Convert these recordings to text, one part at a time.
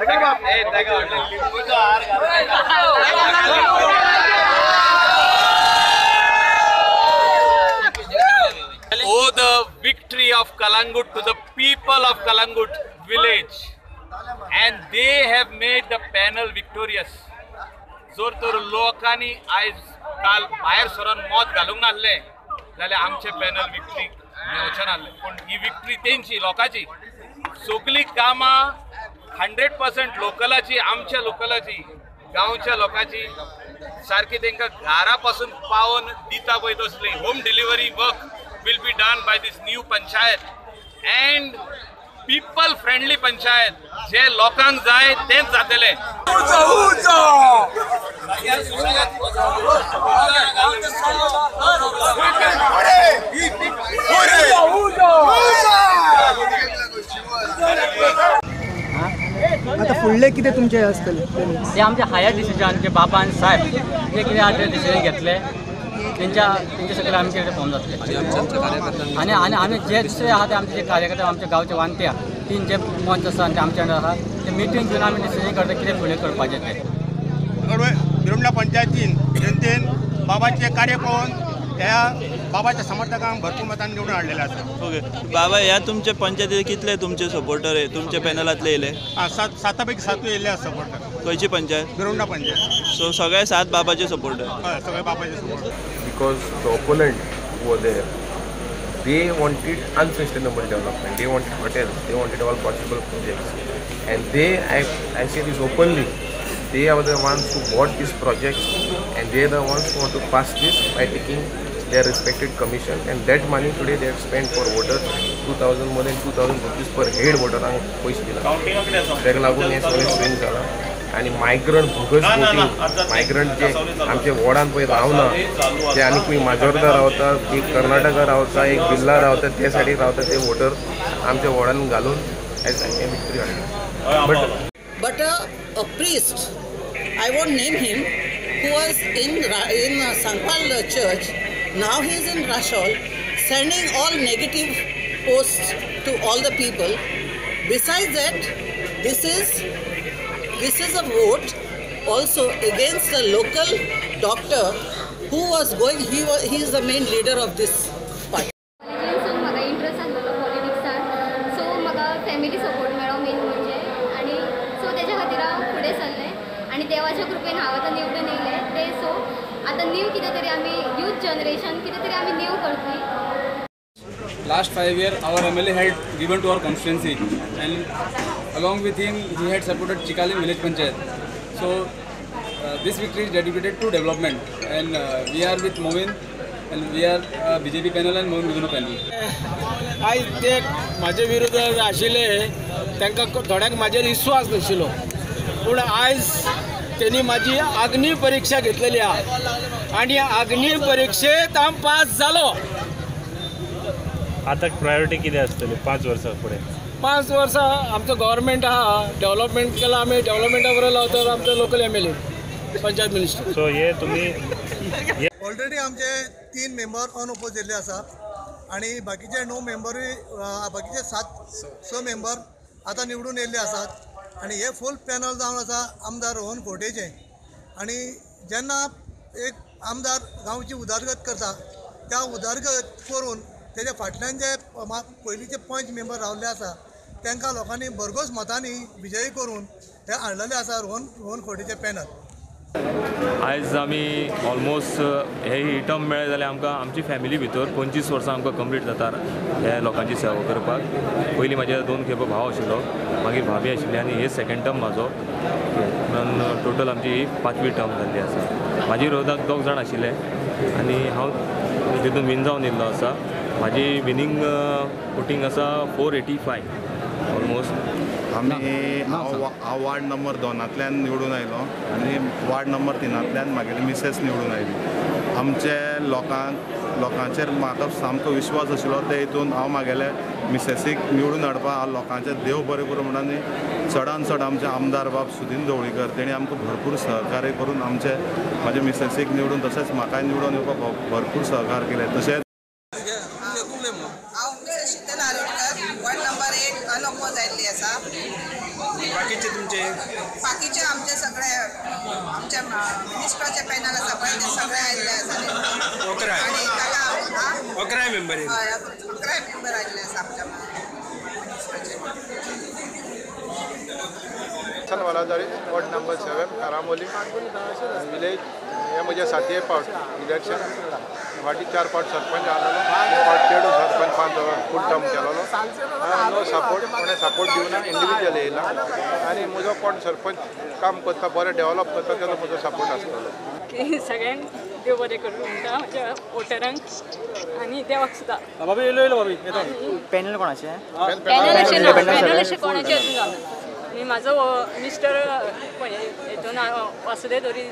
Owe the victory of Calangute to the people of Calangute village, and they have made the panel victorious. जर तर लोकांनी आयज काल भायर सरून मत घालूंक नासलें जाल्यार आमचें पॅनल विक्ट्री मेळचें नासलें. पूण ही विक्ट्री तेंची लोकांची. सगळीं कामां 100% लोकलाची, आमच्या लोकलाची, गांवच्या लोकांची, सारकी तांकां घरा पासून पावोवन दिता पळय तसली home delivery work will be done by this new panchayat and people friendly panchayat. जे लोकांक जाय तेंच जातलें. आता फुडले कितें तुमचें आसतलें ते आमचे हायर डिसिजन जे बाबा आनी साहेब जे कितें आहा ते डिसिजन घेतले तेंच्या तेंच्या सकयल आमी कितें फॉर्म जातले. आनी आनी आमी जे दुसरे आहा ते आमचे जे कार्यकर्ते आमच्या गांवचे वांटे आहा तीन जे पंच आसा आनी ते आमच्या अंडर आहा ते मिटींग घेवन आमी डिसिजन करता कितें फुडें करपाचें तें. भिरोंडा पंचायतीन जनतेन बाबाचें कार्य पळोवन ह्या बाबाच्या समर्थकांक भरपूर मतान निवडून हाडलेले आसा. ओके बाबा, ह्या तुमच्या पंचायतीत कितले तुमचे सपोर्टर तुमच्या पॅनलांतले येयले? साता पैकी सातूय येयल्ले आसा सपोर्टर. खंयची पंचायत? भिरोंडा पंचायत. सो सगळे 7 बाबाचे सपोर्टर? हय, सगळे बाबाचे supporter. Because the opponent were there, they wanted unsustainable development, they wanted hotels, they wanted all possible projects, and they, I say this openly, they are the ones who bought these projects and they are the ones who want to pass this by taking their respected commission, and that money today they have spent for voters, 2,000, more than 2,000 rupees per head voter पैसे दिला. ताका लागून हें सगळें swing जाला. आनी migrant bogus voting, migrant जे आमच्या वॉर्डान पळय रावना ते आनी खंय माजोर्दा रावता, एक कर्नाटका रावता, एक बिर्ला रावता, ते सायडीक रावता, ते वोटर आमच्या वॉर्डान घालून आयज हें विक्ट्री हाडली. But a priest, I won't name him, who was in Sangpal church, now he is in Rachol, sending all negative posts to all the people. Besides that, this is a vote also against the local doctor who was going, he is the main leader of this party. म्हाका interest आसलेलो पॉलिटिक्सान, so म्हाका family support मेळ्ळो main म्हणजे, आनी so तेज्या खातीर हांव फुडें सरलें आनी देवाच्या कृपेन हांव आतां निवडून येयलें तें. सो आतां न्यू कितें तरी आमी यूथ जनरेशन कितें तरी आमी न्यू करतली. Last 5 years our MLA had given to our constituency, and along with him he had supported Chicalim village panchayat. So this victory is dedicated to development, and we are with Movin, and we are BJP panel and Movin Godinho panel. आयज ते म्हाजे विरुद्ध आशिल्ले तांकां थोड्यांक म्हाजेर विश्वास नाशिल्लो, पूण आयज तेणी म्हाजी अग्नी परिक्षा घेतलेली आहा आनी अग्नी परिक्षेत हांव पास जालो. आतां प्रायोरिटी कितें आसतली 5 वर्सां फुडें? 5 वर्सां आमचो गव्हर्मेंट आहा, डेव्हलपमेंट केला आमी, डेव्हलपमेंटा बरोबर लावतात आमचो local M L A, panchayat minister. So हे तुमी ऑलरेडी आमचे 3 मेंबर अनओपोज येयल्ले आसा आनी बाकीचे 9 मेंबरूय, बाकीचे 7-6 मेंबर आतां निवडून येयल्ले आसात आनी हे फूल पॅनल जावन आसा आमदार रोहन खंवटेचें. आनी जेन्ना एक आमदार गांवची उदरगत करता त्या उदरगत करून तेज्या फाटल्यान जे पयलींचे पंच मेंबर रावल्ले आसा तांकां लोकांनी भरघोस मतांनी विजयी करून हे हाडलेले आसा रोहन खंवटेचें पॅनल. आयज आमी ऑलमोस्ट हे ही टर्म मेळ्ळे जाल्यार आमकां आमची फॅमिली भितर 25 वर्सां आमकां कंप्लीट जाता ह्या लोकांची सेवा करपाक. पयलीं म्हाजे 2 खेपो भाव आशिल्लो, मागीर भाभी आशिल्ली, आनी हे सेकेंड टर्म म्हाजो, म्हणून टोटल आमची ही 5वी टर्म जाल्ली आसा. म्हाजी विरोधाक 2 जाण आशिल्ले आनी हांव तितून विन जावन येयल्लो आसा. म्हाजी विनींग वोटींग आसा 485 ऑलमोस्ट. आमी हांव वार्ड नंबर 2 निवडून आयलो आनी वार्ड नंबर 3 म्हागेली मिसेस निवडून आयली. आमचे लोकांचेर म्हाका सामको विश्वास आशिल्लो, ते हितून हांव म्हागेले मिसेसीक निवडून हाडपाक हांव लोकांचे देव बरें करूं म्हणून चडान चड आमचे आमदार बाब सुदीन ढवळीकर तेणी आमकां भरपूर सहकार्य करून आमचे म्हाजे मिसेसीक निवडून तशेंच म्हाकाय निवडून येवपाक भरपूर सहकार केले. तशेंच हांव Mrs Sheetal Arolkar, ward number 8 unoppose आयिल्ली आसा. बाकीचे तुमचे? बाकीचे आमचे सगळे आमच्या मिनिस्टराचे पॅनल आसा पळय ते सगळे आयिल्ले आसा. 11 मेंबर. हय, 11 मेंबर आयिल्ले आसा आमच्या मिनिस्टराचे. Valadari, ward number 7, Karambolim village. हे म्हजे 7 फावट इलेक्शन. फाटीं 4 फावट सरपंच आसलेलो, 1 फावट चेडू सरपंच 5 फूल टर्म केलेलो. नो सपोर्ट, कोणें सपोर्ट दिवना, इंडिविज्युअल येयला आनी म्हजो कोण सरपंच काम करता, बरें डेव्हलप करता तेजो म्हजो सपोर्ट आसतलो. सगळ्यांक देव बरें करूं म्हणटा, म्हज्या वोटरांक आनी देवाक सुद्दां. बाबी येयलो येयलो बाबी. पॅनल कोणाचें? पॅनल अशें ना, पॅनल अशें कोणाचें अजून जावना. आनी म्हाजो मिस्टर हेतून वासुदेव दोरी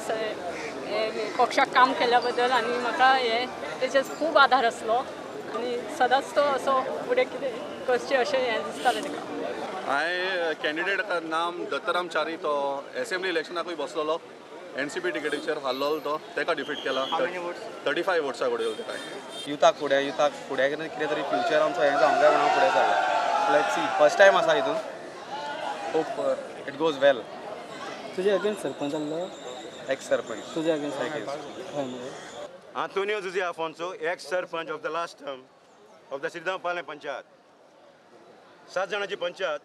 पक्षाक काम केल्या बद्दल आनी म्हाका हे तेचेर खूब आदार आसलो आनी सदांच तो असो फुडें कितें करचें अशें हें दिसतालें ताका. हांवें कॅन्डिडेट नाम दत्तराम च्यारी, तो एसेंब्ली इलेक्शनाकूय बसलेलो, एनसीपी टिकेटीचेर हारलेलो, तो ताका डिफीट केला 35 वोट्सा कडेन ताका. युथाक फुडें, युथाक फुडें कितें तरी फ्युचर आमचो हें जावंक जाय म्हणून फुडें सरला. Let's see, first time आसा हितून, होप it goes वेल. तुजे अगेन्स्ट सरपंच आसलो? Ex sarpanch. तुजे against? Antonio Jose Afonso, ex sarpanch of the last term of the Shriram Palem panchayat. 7 जाणांची पंचायत,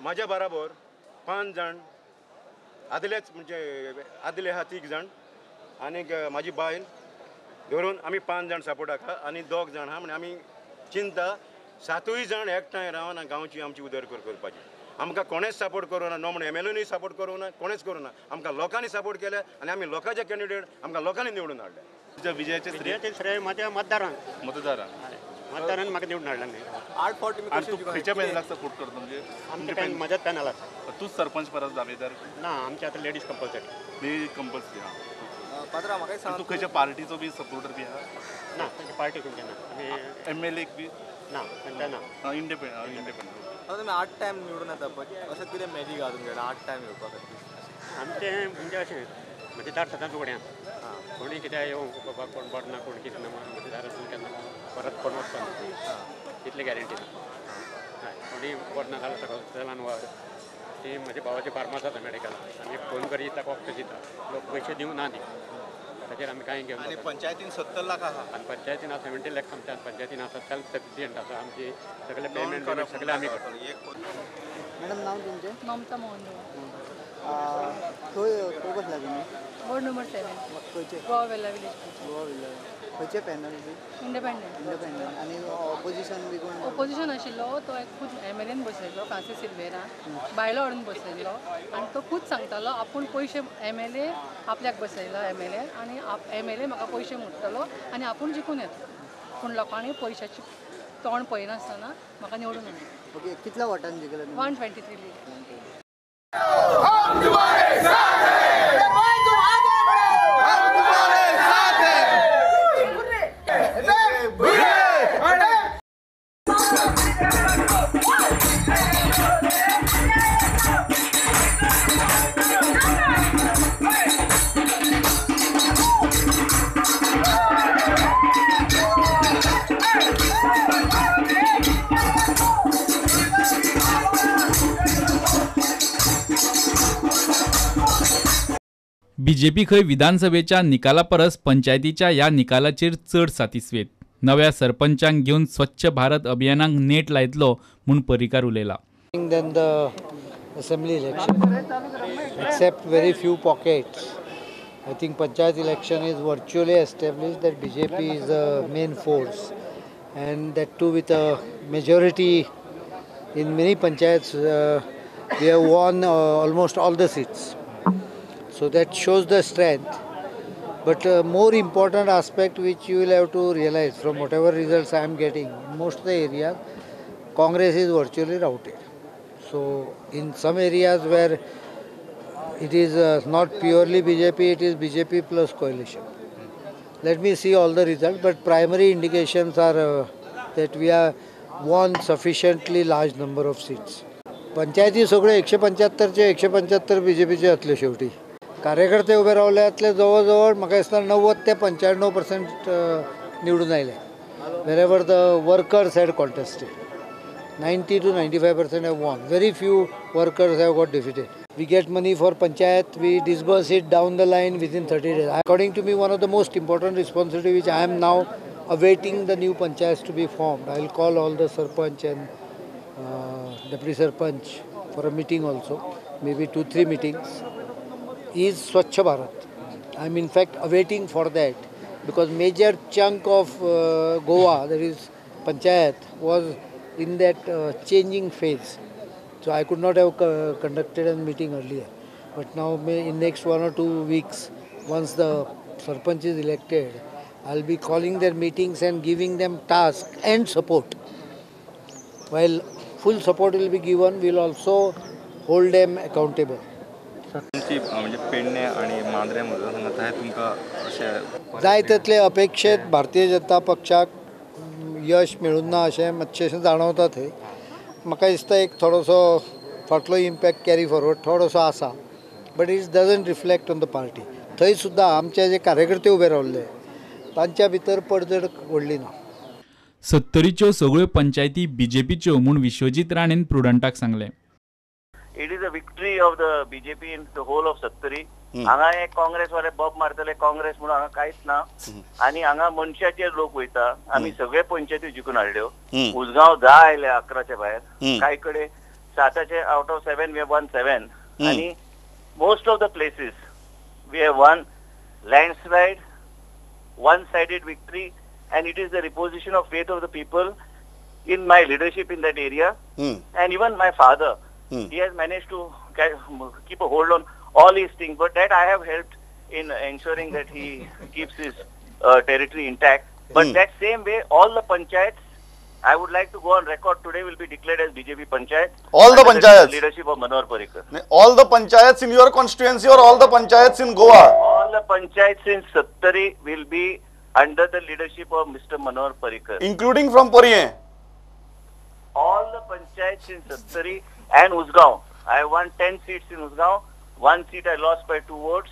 म्हाज्या बराबर 5 जाण आदलेच, म्हणजे आदले आहा 3 जाण आनीक म्हाजी बायल धरून आमी 5 जाण सपोर्टाक आहा आनी 2 जाण आहा. म्हणजे आमी चिंता 7 जाण एकठांय रावन गांवची आमची उदरगत करपाची. आमकां कोणेच सपोर्ट करूं ना, नो म्हण एमएलएनूय सपोर्ट करूं ना, कोणेच करूं ना. आमकां लोकांनी सपोर्ट केले आनी आमी लोकांचे कॅन्डिडेट आमकां लोकांनी निवडून हाडले. तुज्या विजयाचे श्रेय म्हाज्या मतदारांक, मतदारान म्हाका निवडून हाडला. न्ही 8 फावट तूं खंयच्या पॅनलाक सपोर्ट करता? म्हणजे आमच्या पॅनल, म्हज्याच पॅनल आसा. तूंच सरपंच परत दावेदार? ना, आमचे आतां लेडीज कंपल्सरी. Ladies compulsory. हां पात्रा, म्हाका सांग, तूं खंयच्या पार्टीचो बी सपोर्टर बी आहा? ना, खंयच्या पार्टी खंयच्या ना. आमी एमएलएक बी ना, खंयच्या ना. इंडिपेंडंट. इंडिपेंडंट. आतां तुमी 8 टायम निवडून येता पळय, अशें कितें मॅजीक आहा तुमगेलें 8 टायम येवपा खातीर? आमचें म्हणजे अशें म्हजें दार सदांच उगडें आसा. कोणी कित्याक येवं बाबा, कोण बरो ना, कोण कितें ना, म्हजें दार आसून केन्ना परत कोण वचपाना, इतली गॅरंटी ना. हय, कोणी बरो ना जाल्यार ताका हॉस्पिटलान व्हर. ती म्हज्या भावाची फार्मास आसा मेडिकल, आमी फोन करीत ताका वखद दिता. लोक पयशे दिवं ना न्ही, ताचेर आमी कांय घेवन. आनी पंचायतीन 70 लाख आसा. आनी पंचायतीन 70 लाख आमच्या पंचायतीन आसा, सेल्फ सफिशियंट आसा. आमची सगळे पेमेंट सगळे आमी करता. मॅडम, नाव तुमचें? ममता मोहन. खंय खंय बसला तुमी? वॉर्ड नंबर 7, खंयचे? गोवा वेल्ला विलेज. गोवा वेल्ला. खंयचे पॅनल बी? इंडिपेंडंट. इंडिपेंडंट. आनी ऑपोजिशन बी कोण? ऑपोजिशन आशिल्लो तो एक खूद एमएलएन बसयल्लो, फ्रांसीस सिल्वेरा, बायलो हाडून बसयल्लो आनी तो खूद सांगतालो आपूण पयशे एमएलए आपल्याक बसयलो एमएलए आनी एमएलए म्हाका पयशे मोडटलो आनी आपूण जिखून येतलो. पूण लोकांनी पयशाची तोंड पळयनासतना म्हाका निवडून हाडलो. ओके, कितल्या वोटान जिखले? 123 लीड. हम तुम्हारे साथ हैं, तुम आगे बढ़ो, हम तुम्हारे साथ हैं. बीजेपी खंय विधानसभेच्या निकाला परस पंचायतीच्या ह्या निकालाचेर चड सातिस्वेत. नव्या सरपंचांक घेवन स्वच्छ भारत अभियानाक नेट लायतलो म्हूण Parrikar उलयला. Than the assembly election, except very few pockets. I think panchayat election is virtually established that BJP is the main force, and that too with a majority in many panchayats. We have won almost all the seats. So that shows the strength. But more important aspect which you will have to realize from whatever results I am getting, in most of the areas, Congress is virtually routed. So in some areas where it is not purely BJP, it is BJP plus coalition. Let me see all the results, but primary indications are that we have won sufficiently large number of seats. पंचायती सगळे 175चे 175 बीजेपीचे जातले शेवटी. कार्यकर्ते उबे रावले जवळजवळ म्हाका दिसता 90 ते 95% निवडून आयले. Wherever the workers had contested. 90 to 95% have won. Very few workers have got defeated. We get money for panchayat, we disburse it down the line within 30 days. According to me, one of the most important responsibility which I am now awaiting the new panchayats to be formed. I will call all the sarpanch and deputy sarpanch for a meeting also, maybe 2-3 meetings, is Swachh Bharat. I am in fact awaiting for that, because major chunk of Goa, that is panchayat, was in that changing phase. So I could not have conducted a meeting earlier. But now in next 1 or 2 weeks, once the sarpanch is elected, I'll be calling their meetings and giving them tasks and support. While full support will be given, we'll also hold them accountable. जाय तितले अपेक्षेत भारतीय जनता पक्षाक यश मेळूंक ना अशें मातशें जाणवता थंय. म्हाका दिसता एक थोडोसो फाटलो इम्पॅक्ट कॅरी फॉरवर्ड थोडोसो आसा, but it doesn't reflect on the party. थंय सुद्दां आमचे जे कार्यकर्ते उबे रावल्ले तांच्या भितर पडझड व्हडली ना. सत्तरीच्यो सगळ्यो पंचायती बीजेपीच्यो म्हूण विश्वजीत राणेन प्रुडंटाक सांगलें. It is a victory of the BJP in the whole of Sattari. हांगा हे काँग्रेस वाले बॉब मारतले काँग्रेस म्हणून हांगा कांयच ना, आनी हांगा मनशाचेर लोक वयता. आमी सगळे पंचायती जिखून हाडल्यो. उसगांव 10 आयले 11च्या भायर, कांय कडेन 7चे out of 7 we have won 7, आनी most of the places we have won landslide, one sided victory, and it is the reposition of faith of the people in my leadership in that area. And even my father, he has managed to keep a hold on all his things, but that I have helped in ensuring that he keeps his territory intact. But that same way, all the panchayats, I would like to go on record today, will be declared as BJP panchayat. All the panchayats? The leadership of Manohar Parrikar. All the panchayats in your constituency or all the panchayats in Goa? All the panchayats in Sattari will be under the leadership of Mr. Manohar Parrikar. Including from Poriem? All the panchayats in Sattari and Usgaon. I won 10 seats in Usgaon. 1 seat I lost by 2 votes.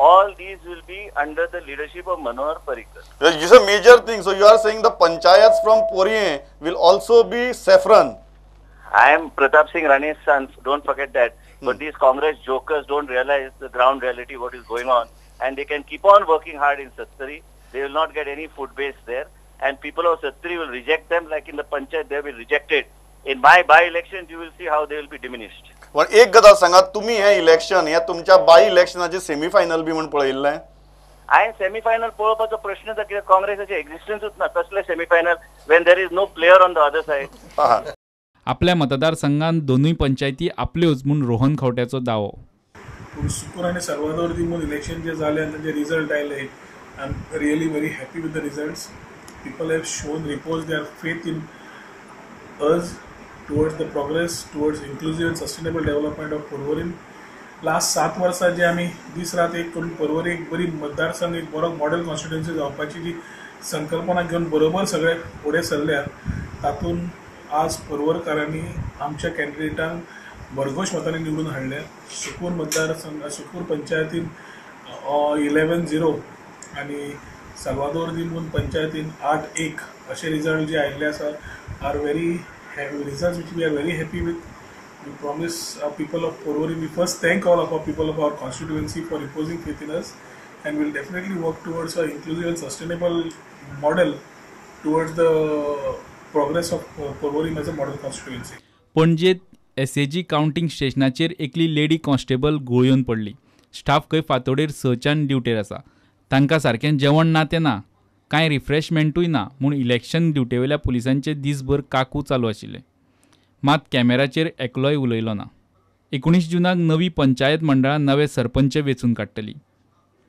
All these will be under the leadership of Manohar Parrikar. It's a major thing. So you are saying the panchayats from Poriem will also be saffron. I am Pratap Singh Rane's son. Don't forget that. But these Congress jokers don't realize the ground reality, what is going on. And they can keep on working hard in Sattari. They will not get any foot base there. And people of Sattari will reject them, like in the panchayat they will reject it. In my by-elections, you will see how they will be diminished. पण एक गजाल सांगा, तुम्ही हे election हे तुमच्या बाय इलेक्शनाचे semifinal बी म्हण पळयिल्लें? हांवें सेमीफायनल पळोवपाचो प्रश्न तर कित्याक काँग्रेसाचे एक्झिस्टन्सूच ना. कसले semifinal when there is no player on the other side. आपल्या मतदारसंघात दोनूय पंचायती आपल्योच म्हूण रोहन खंवट्याचो दावो. पूण सुकूर आनी साल्वादोर दी इलेक्शन जे जालें आनी तांचे रिजल्ट आयले, I am really very happy with the results. People have shown repose their faith in us towards the progress, towards inclusive and sustainable development of Porvorim. Last 7 वर्सां जे आमी दीस रात एक करून पर्वरी एक बरी मतदारसंघ, एक बरो मॉडेल कॉन्स्टिट्युएन्सी जावपाची जी संकल्पना घेवन बरोबर सगळे फुडें सरल्या, तातूंत आज पर्वरकारांनी आमच्या कॅन्डिडेटांक भरघोस मतांनी निवडून हाडले. सुकूर मतदारसंघ, सुकूर पंचायतीन 11-0 आनी साल्वादोर दी मून पंचायतीन 8-1 अशे रिजल्ट जे आयिल्ले आसा are very results which we are very happy with. We promise our people of Porvorim, we first thank all of our people of our constituency for reposing faith in us, and we'll definitely work towards an inclusive and sustainable model towards the progress of Porvorim as a model constituency. पणजेत SAG counting स्टेशनाचेर एकली lady constable गुळयोन पडली. Staff खंय फांतोडेर 6च्यान ड्युटेर आसा. तांकां सारकें जेवण ना तें ना, कांय रिफ्रेशमेंटूय ना म्हूण इलेक्शन ड्युटेवेल्या पुलिसांचे दीसभर काकू चालू आशिल्ले. मात कॅमेराचेर एकलोय उलयलो ना. 19 जूनाक नवी पंचायत मंडळां नवे सरपंच वेंचून काडटली.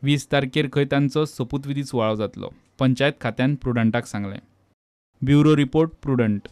20 तारखेर खंय तांचो सोपूतविधी सुवाळो जातलो, पंचायत खात्यान प्रुडंटाक सांगलें. Bureau report, Prudent.